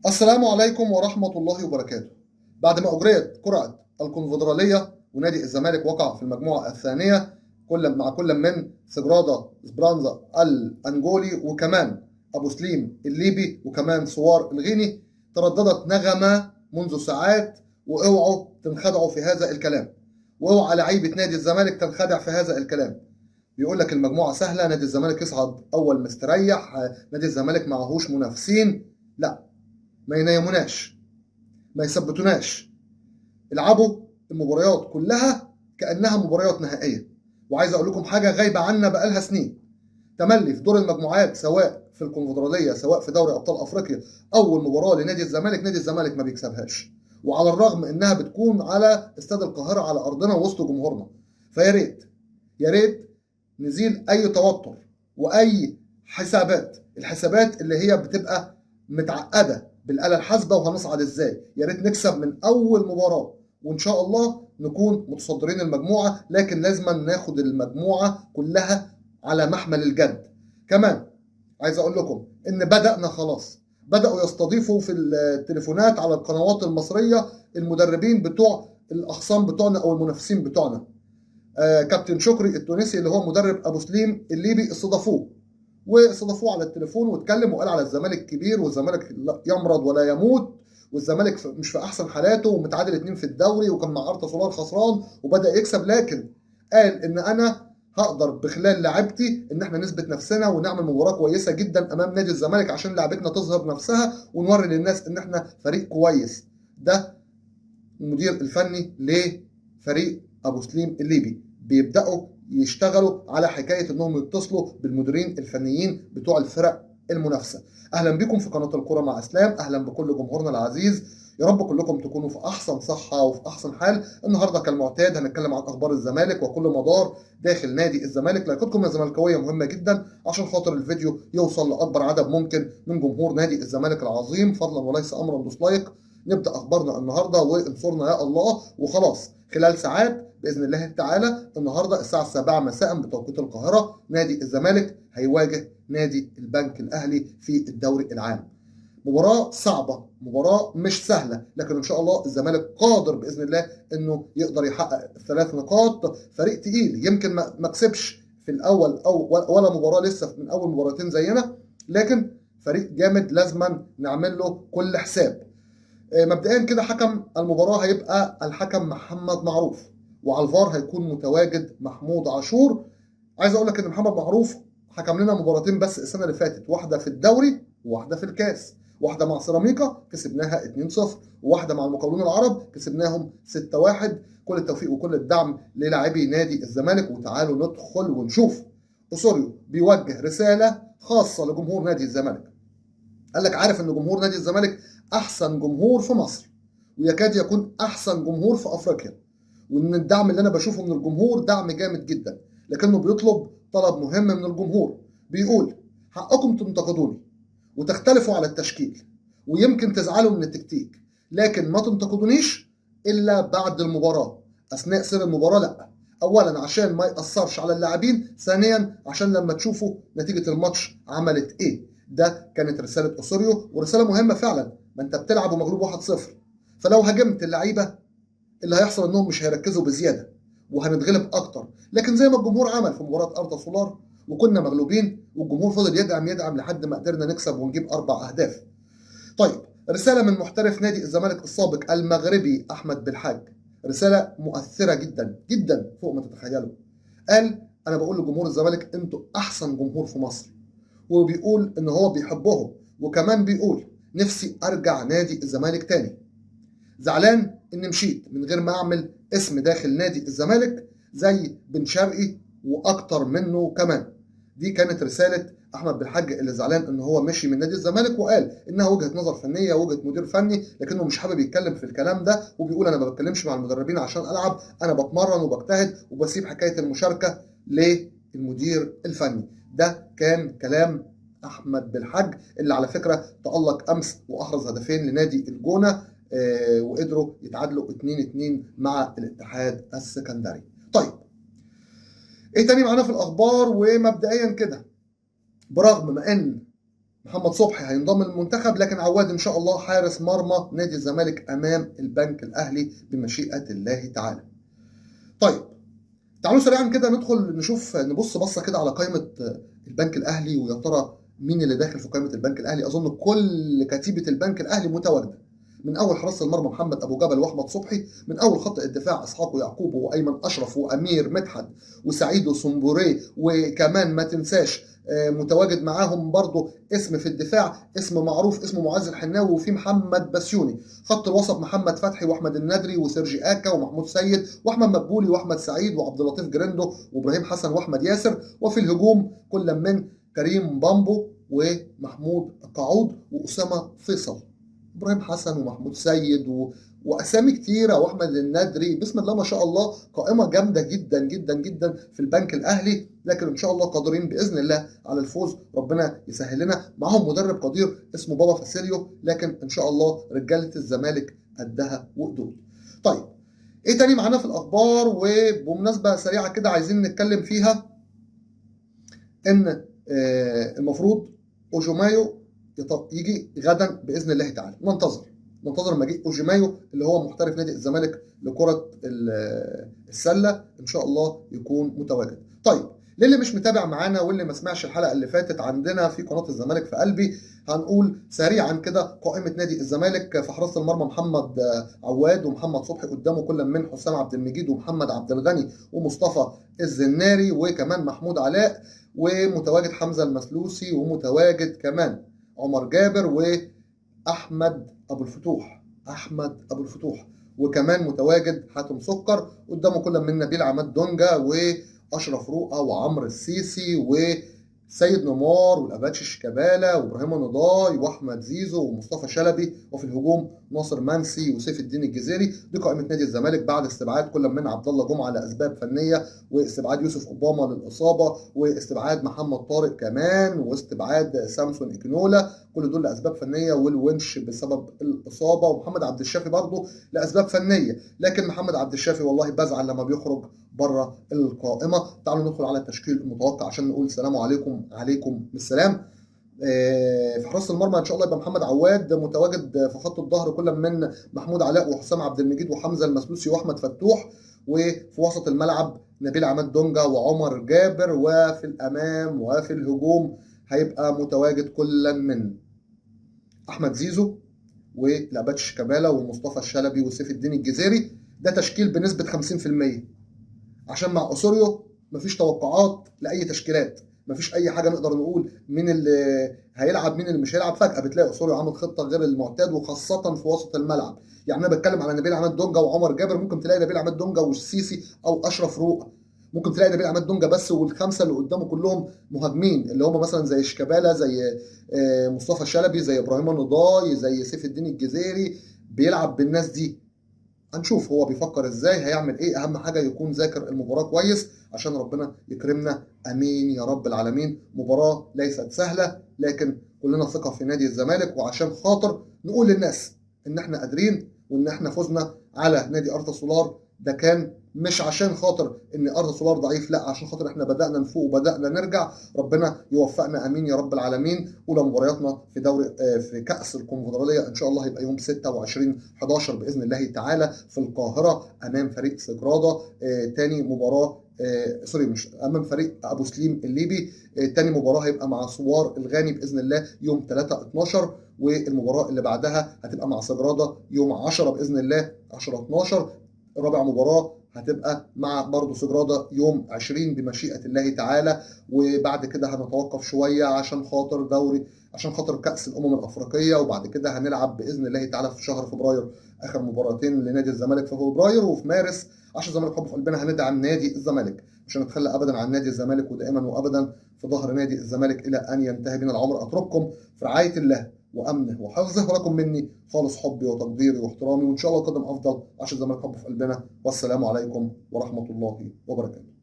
السلام عليكم ورحمة الله وبركاته. بعد ما أجريت قرعة الكونفدرالية ونادي الزمالك وقع في المجموعة الثانية مع كل من سجرادا سبرانزا الأنجولي وكمان أبو سليم الليبي وكمان سوار الغيني، ترددت نغمة منذ ساعات، واوعوا تنخدعوا في هذا الكلام، واوعى لعيبة نادي الزمالك تنخدع في هذا الكلام. بيقول لك المجموعة سهلة، نادي الزمالك يصعد أول مستريح، نادي الزمالك معهوش منافسين. لا، ما ينيموناش، ما يثبتوناش، العبوا المباريات كلها كأنها مباريات نهائية. وعايز أقول لكم حاجة غايبة عنا بقالها سنين، تملي في دور المجموعات سواء في الكونفدرالية سواء في دوري أبطال أفريقيا، أول مباراة لنادي الزمالك نادي الزمالك ما بيكسبهاش، وعلى الرغم إنها بتكون على استاد القاهرة على أرضنا وسط جمهورنا. فيا ريت يا ريت نزيل أي توتر وأي حسابات، الحسابات اللي هي بتبقى متعقدة بالآلة الحاسبة وهنصعد إزاي. يا ريت نكسب من أول مباراة وإن شاء الله نكون متصدرين المجموعة، لكن لازم ناخد المجموعة كلها على محمل الجد. كمان عايز أقول لكم إن بدأنا خلاص، بدأوا يستضيفوا في التليفونات على القنوات المصرية المدربين بتوع الأخصام بتوعنا أو المنافسين بتوعنا. كابتن شكري التونسي اللي هو مدرب أبو سليم الليبي استضافوه، واستضافوه على التليفون واتكلم وقال على الزمالك كبير، والزمالك يمرض ولا يموت، والزمالك مش في احسن حالاته ومتعادل 2 في الدوري وكان مع ارتا سولار خسران وبدا يكسب، لكن قال ان انا هقدر بخلال لعبتي ان احنا نثبت نفسنا ونعمل مباراة كويسة جدا امام نادي الزمالك عشان لعبتنا تظهر نفسها ونوري للناس ان احنا فريق كويس. ده المدير الفني لفريق ابو سليم الليبي. بيبداوا يشتغلوا على حكاية انهم يتصلوا بالمديرين الفنيين بتوع الفرق المنافسة. اهلا بكم في قناة الكره مع اسلام، اهلا بكل جمهورنا العزيز، يا رب كلكم تكونوا في احسن صحة وفي احسن حال. النهارده كالمعتاد هنتكلم عن اخبار الزمالك وكل مدار داخل نادي الزمالك. لايكاتكم يا زملكاويه مهمة جدا عشان خاطر الفيديو يوصل لاكبر عدد ممكن من جمهور نادي الزمالك العظيم. فضلا وليس امرا دوس like. نبدا اخبارنا النهارده وانصرنا يا الله. وخلاص خلال ساعات باذن الله تعالى النهارده الساعة 7 مساء بتوقيت القاهرة نادي الزمالك هيواجه نادي البنك الاهلي في الدوري العام. مباراة صعبة، مباراة مش سهلة، لكن ان شاء الله الزمالك قادر باذن الله انه يقدر يحقق 3 نقاط. فريق تقيل، يمكن ما كسبش في الاول او ولا مباراة لسه من اول مباراتين زينا، لكن فريق جامد لازما نعمل له كل حساب. مبدئيا كده حكم المباراة هيبقى الحكم محمد معروف، وعلى الفار هيكون متواجد محمود عاشور. عايز اقول لك ان محمد معروف حكم لنا مباراتين بس السنة اللي فاتت، واحدة في الدوري وواحدة في الكاس، واحدة مع سيراميكا كسبناها 2-0، وواحدة مع المقاولون العرب كسبناهم 6-1. كل التوفيق وكل الدعم للاعبي نادي الزمالك. وتعالوا ندخل ونشوف أوسوريو بيوجه رسالة خاصة لجمهور نادي الزمالك. قال لك عارف ان جمهور نادي الزمالك احسن جمهور في مصر، ويكاد يكون احسن جمهور في افريقيا، وان الدعم اللي انا بشوفه من الجمهور دعم جامد جدا، لكنه بيطلب طلب مهم من الجمهور. بيقول حقكم تنتقدوني وتختلفوا على التشكيل ويمكن تزعلوا من التكتيك، لكن ما تنتقدونيش الا بعد المباراة، اثناء سير المباراة لا. اولا عشان ما ياثرش على اللاعبين، ثانيا عشان لما تشوفوا نتيجة الماتش عملت ايه. ده كانت رسالة أوسوريو، ورسالة مهمة فعلا. ما انت بتلعب ومغلوب 1-0، فلو هاجمت اللعيبة اللي هيحصل انهم مش هيركزوا بزيادة وهنتغلب اكتر. لكن زي ما الجمهور عمل في مباراة ارتا سولار وكنا مغلوبين والجمهور فضل يدعم يدعم لحد ما قدرنا نكسب ونجيب 4 أهداف. طيب رسالة من محترف نادي الزمالك السابق المغربي احمد بالحاج، رسالة مؤثرة جدا جدا فوق ما تتخيلوا. قال انا بقول لجمهور الزمالك انتوا احسن جمهور في مصر، وبيقول ان هو بيحبهم، وكمان بيقول نفسي ارجع نادي الزمالك تاني، زعلان ان مشيت من غير ما اعمل اسم داخل نادي الزمالك زي بن شرقي واكتر منه كمان. دي كانت رسالة احمد بالحاج اللي زعلان ان هو مشي من نادي الزمالك، وقال انها وجهة نظر فنية وجهة مدير فني، لكنه مش حابب يتكلم في الكلام ده، وبيقول انا ما بتكلمش مع المدربين عشان العب، انا بتمرن وبجتهد وبسيب حكاية المشاركة للمدير الفني. ده كان كلام احمد بالحاج اللي على فكرة تألق امس واحرز هدفين لنادي الجونة، وقدروا يتعادلوا 2-2 مع الاتحاد السكندري. طيب ايه تاني معانا في الاخبار؟ ومبدئيا كده برغم ما ان محمد صبحي هينضم للمنتخب، لكن عواد ان شاء الله حارس مرمى نادي الزمالك امام البنك الاهلي بمشيئة الله تعالى. طيب تعالوا سريعا كده ندخل نشوف، نبص بصة كده على قائمة البنك الاهلي، ويا ترى مين اللي داخل في قائمة البنك الاهلي. اظن كل كتيبة البنك الاهلي متواجدة، من اول حراسة المرمى محمد ابو جبل واحمد صبحي، من اول خط الدفاع اسحاق ويعقوب وايمن اشرف وامير مدحت وسعيد وسمبوري، وكمان ما تنساش متواجد معاهم برضو اسم في الدفاع، اسم معروف اسمه معاذ الحناوي، وفي محمد بسيوني. خط الوسط محمد فتحي واحمد الندري وسيرجي اكا ومحمود سيد واحمد مدبولي واحمد سعيد وعبد اللطيف جريندو وابراهيم حسن واحمد ياسر. وفي الهجوم كل من كريم بامبو ومحمود قعود واسامة فيصل. ابراهيم حسن ومحمود سيد واسامي كتيرة واحمد الندري، بسم الله ما شاء الله قائمة جامدة جدا جدا جدا في البنك الاهلي. لكن ان شاء الله قادرين باذن الله على الفوز، ربنا يسهل لنا. معاهم مدرب قدير اسمه بابا فاسيليو، لكن ان شاء الله رجاله الزمالك قدها وقدود. طيب ايه تاني معانا في الاخبار؟ وبمناسبة سريعة كده عايزين نتكلم فيها، ان المفروض اوجومايو يجي غدا باذن الله تعالى. ننتظر مجيء اوجيمايو اللي هو محترف نادي الزمالك لكرة السلة، ان شاء الله يكون متواجد. طيب للي مش متابع معانا واللي ما سمعش الحلقة اللي فاتت عندنا في قناة الزمالك في قلبي، هنقول سريعا كده قائمة نادي الزمالك. في حراسة المرمى محمد عواد ومحمد صبحي، قدامه كل من حسام عبد المجيد ومحمد عبد الغني ومصطفى الزناري وكمان محمود علاء، ومتواجد حمزة المسلوسي، ومتواجد كمان عمر جابر واحمد ابو الفتوح، احمد ابو الفتوح، وكمان متواجد حاتم سكر، قدامه كل من نبيل عماد دونجا واشرف رؤى وعمرو السيسي وسيد نمار والاباتشي شيكابالا وابراهيم نضاي واحمد زيزو ومصطفى شلبي، وفي الهجوم ناصر منسي وسيف الدين الجزيري. دي قائمة نادي الزمالك بعد استبعاد كل من عبد الله جمعه لاسباب فنية، واستبعاد يوسف اوباما للاصابة، واستبعاد محمد طارق كمان، واستبعاد سامسون اكنولا، كل دول لاسباب فنية، والونش بسبب الاصابة، ومحمد عبد الشافي برضه لاسباب فنية. لكن محمد عبد الشافي والله بزعل لما بيخرج بره القائمة. تعالوا ندخل على التشكيل المتوقع عشان نقول سلام عليكم عليكم السلام. في حراسة المرمى ان شاء الله يبقى محمد عواد، متواجد في خط الظهر كل من محمود علاء وحسام عبد المجيد وحمزة المسلوسي واحمد فتوح، وفي وسط الملعب نبيل عماد دونجا وعمر جابر، وفي الامام وفي الهجوم هيبقى متواجد كل من احمد زيزو ولاباتش شيكابالا ومصطفى الشلبي وسيف الدين الجزيري. ده تشكيل بنسبة 50%، عشان مع اوسوريو مفيش توقعات لاي تشكيلات، مفيش اي حاجة نقدر نقول مين اللي هيلعب مين اللي مش هيلعب. فجاة بتلاقي اوسوريو عامل خطه غير المعتاد، وخاصة في وسط الملعب. يعني انا بتكلم على نبيل عماد دونجا وعمر جابر، ممكن تلاقي نبيل عماد دونجا والسيسي او اشرف روق، ممكن تلاقي نبيل عماد دونجا بس والخمسة اللي قدامه كلهم مهاجمين، اللي هم مثلا زي شيكابالا، زي مصطفى شلبي، زي ابراهيم النضاي، زي سيف الدين الجزيري. بيلعب بالناس دي. هنشوف هو بيفكر ازاي، هيعمل ايه. اهم حاجة يكون ذاكر المباراة كويس عشان ربنا يكرمنا، امين يا رب العالمين. مباراة ليست سهلة، لكن كلنا ثقة في نادي الزمالك، وعشان خاطر نقول للناس ان احنا قادرين وان احنا فزنا على نادي ارتا سولار. ده كان مش عشان خاطر ان ارتا سولار ضعيف، لا، عشان خاطر احنا بدأنا نفوق وبدأنا نرجع. ربنا يوفقنا امين يا رب العالمين. اولى مبارياتنا في دوري في كأس الكونفدرالية ان شاء الله هيبقى يوم 26/11 باذن الله تعالى في القاهرة امام فريق سجرادا. تاني مباراة sorry مش امام فريق ابو سليم الليبي. تاني مباراة هيبقى مع سوار الغاني باذن الله يوم 3/12، والمباراة اللي بعدها هتبقى مع سجرادا يوم 10 باذن الله، 10/12. رابع مباراة هتبقى مع برضه سجرادا يوم 20 بمشيئة الله تعالى. وبعد كده هنتوقف شوية عشان خاطر دوري، عشان خاطر كأس الأمم الأفريقية، وبعد كده هنلعب بإذن الله تعالى في شهر فبراير آخر مباراتين لنادي الزمالك في فبراير وفي مارس. عشان الزمالك حب في قلبنا هندعم نادي الزمالك، مش هنتخلى أبدا عن نادي الزمالك، ودائما وأبدا في ظهر نادي الزمالك إلى أن ينتهي بنا العمر. أترككم في رعاية الله وأمنه وحفظه، ولكم مني خالص حبي وتقديري واحترامي، وإن شاء الله قدم أفضل عشان الزمالك حبه في قلبنا. والسلام عليكم ورحمة الله وبركاته.